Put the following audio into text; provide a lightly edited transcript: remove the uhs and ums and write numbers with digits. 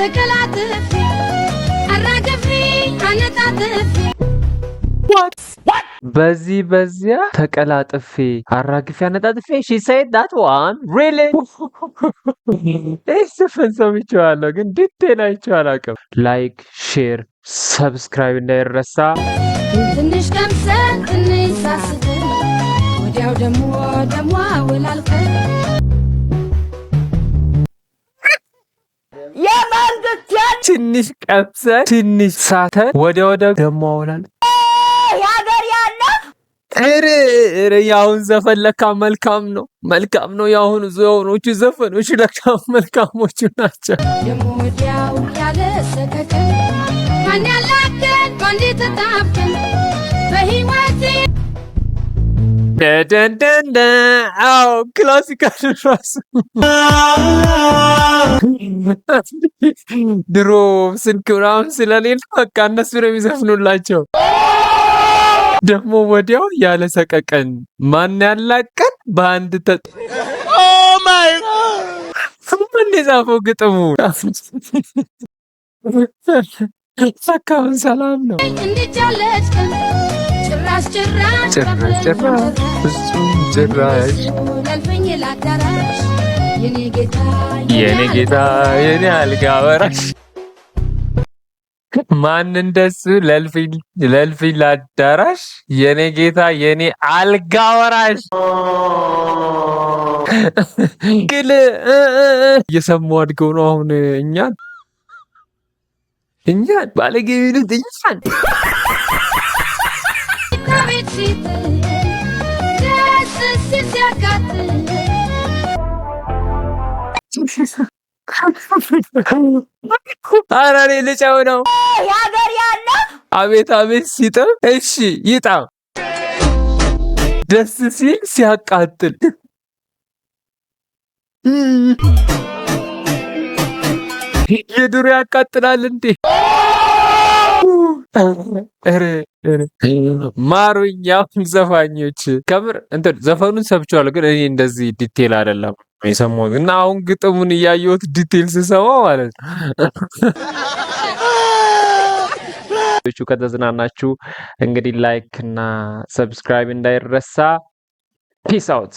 ተቀላጥፌ አራግፌ አነጣጥፌ። በዚህ በዚያ ተቀላጥፌ አራግፌ አነጣጥፌ። She said that one, really? ይህ ዘፈን ሰምቼዋለሁ፣ ግን detail አይቼው አላውቅም። Like፣ share፣ subscribe እንዳይረሳ። ትንሽ ቀምሰን ትንሽ ሳስተን ወዲያው ደሞ ደሞ አወላልቀን። የመንግስት ትንሽ ቀምሰን ትንሽ ሳተን ወዲያ ወዲያ ደሞ አውላል። የሀገር ያለ። ኧረ ኧረ፣ የአሁን ዘፈን ለካ መልካም ነው፣ መልካም ነው። የአሁኑ የአሁኖቹ ዘፈኖች ለካ መልካሞቹ ናቸው። ደሞ ወዲያው ያለ ሰቀቀን ማን ያላቀን ባንዴ ተጣብቀን በሕይወቴ። ደንደንደ፣ አዎ፣ classical ራሱ ድሮ ስልክ ምናምን ስለሌለ በቃ እነሱ ነው የሚዘፍኑላቸው። ደግሞ ወዲያው ያለ ሰቀቀን ማን ያላቀን በአንድ ማን የጻፈው ግጥሙ? ሰካውን ሰላም ነው። እንዲቻለች ቀን ጭራሽ ጭራሽ። ጭራሽ ጭራሽ ፍጹም ጭራሽ። ለልፍኝ ላዳራሽ የኔ ጌታ። የኔ ጌታ የኔ አልጋ ወራሽ፣ ማን እንደሱ ለልፍኝ ለልፍኝ ላዳራሽ የኔ ጌታ የኔ አልጋ ወራሽ። ግል እየሰሙ አድገው ነው አሁን እኛን እኛን ባለጌ የሚሉት እኛን። ቤት ሲጥል ደስ ሲል ሲያቃጥል። ኧረ እኔ ልጨው ነው። የሀገር ያለ። አቤት አቤት ሲጥም፣ እሺ ይጣም፣ ደስ ሲል ሲያቃጥል። የድሮ ያቃጥላል እንዴ? ኧረ ኧረ ማሩኝ አሁን ዘፋኞች ከምር እንትን ዘፈኑን ሰምቼዋለሁ፣ ግን እኔ እንደዚህ detail አይደለም የሰማሁት እና አሁን ግጥሙን እያየሁት detail ስሰማው ማለት ነው። ከተዝናናችሁ እንግዲህ like እና subscribe እንዳይረሳ። Peace out.